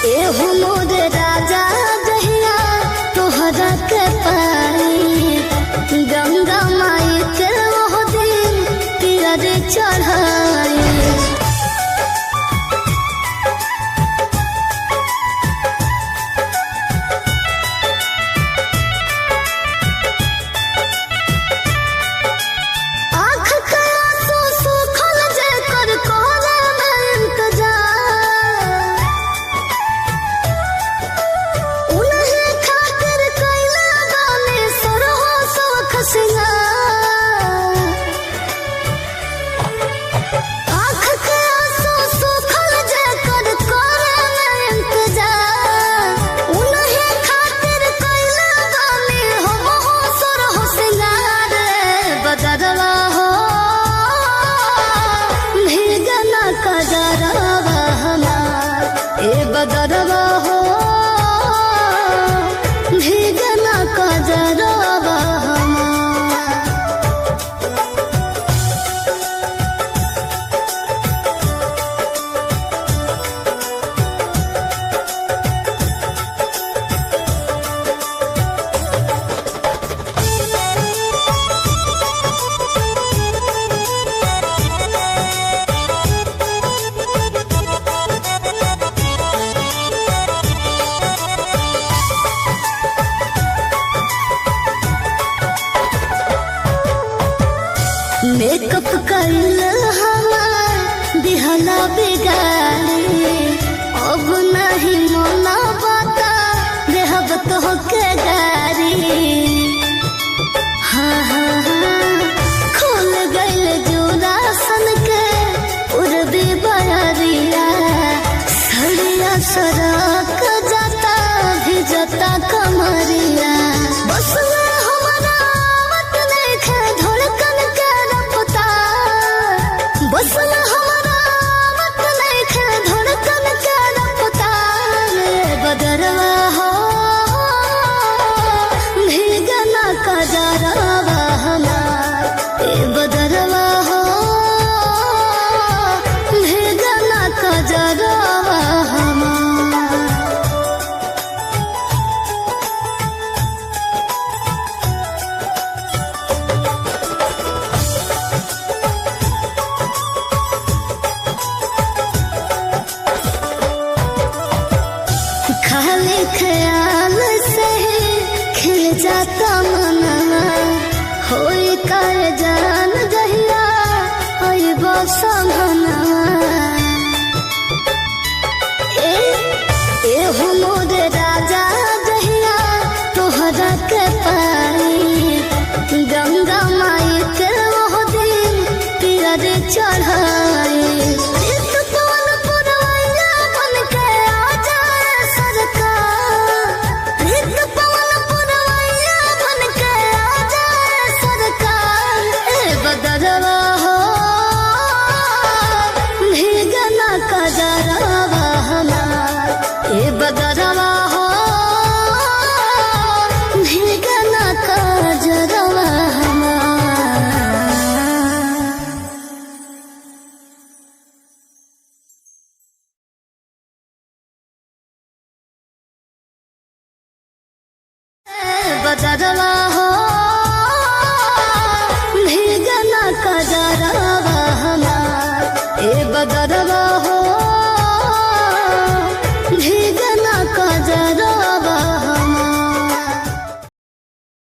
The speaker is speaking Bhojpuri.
एहू मोर राजा जहिया तोहरा के पाई, गंगा माई के ओह दिन पियर चढ़ाई। आँख के आंसू सुखल जेकर करे में इंतजार, उन्हीं खातिर कैला बानी सुरहो शोख सिंगार। आँख के आंसू सुखल जेकर करे में इंतजार, उन्हीं खातिर कैला बानी हमहु सुरहो सिंगार। बदरवा हो भीगना कजरवा हमार, ए बदरवा हो भीगना कजरवा हमार। मेकअप कइल हमार दिहला बिगाड़ी, अब नहीं मोना बता देहब तोहके गारी। हाँ हाँ हाँ, खुल गइल जोरा सन के उर्बी बयरिया, सड़िया सरक जाता भिजता कमरिया। बस में हमारा आवत नइखे धड़कन के रफ्तार, बस में हमारा आवत नइखे धड़कन के रफ्तार। बदरवा हो भीगना कजरवा हमार, ए बदरवा हो भीगना कजरवा हमार। खाली ख्याल से ही खिल जाता मनवा, होई कर जान जहिया अइबो संगनवा। ए एहू मोर राजा जहिया तोहरा के पाई, गंगा माई के ओह दिन पियर चढ़ाई। ऋतुपवन पुरवैया बन के आ जाए सरकार, ऋतुपवन पुरवैया बन के आ जाए सरकार। ए बदरवा हो भीगना कजरवा हमार, ए बदरवा हो भीगना कजरवा हमार। बदरवा हो भीगना कजरवा हमार, ए बदरवा हो भीगना कजरवा।